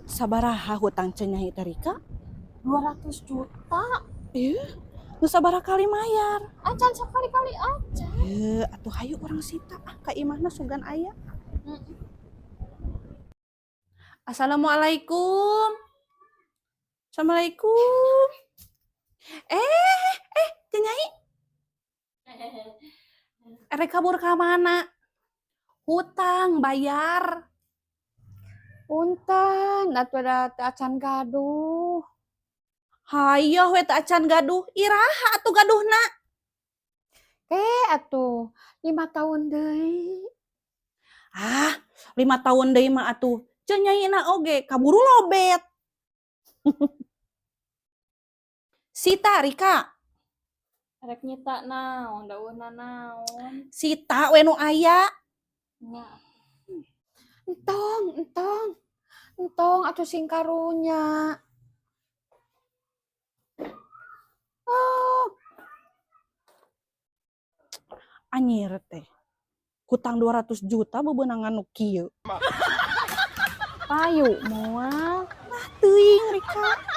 Sabaraha hutang Ceu Nyai teh, Rika? 200 juta. Ih, nu sabaraha kali mayar? Acan sekali-kali aja. Ye, atuh hayu urang sita ah ka imahna, sugan aya. Assalamualaikum. Assalamualaikum. Eh, eh, Ceu Nyai. Erek kabur ka mana? Hutang bayar. Punten, atuh da teu acan gaduh. Hayoh we teu acan gaduh. Iraha atuh gaduhna? Eh, atuh 5 tahun deui. Ah, 5 tahun deui mah atuh. Ceu Nyaina oge kaburu lobet. Sita, Rika. Rek nyita naon, daunna naon. Sita we nu aya. Nya. Entong, entong. Entong atuh sing karunya. Oh. Anjir teh. Hutang 200 juta bebenangan nu kieu. Payu moal. Teuing, Rika.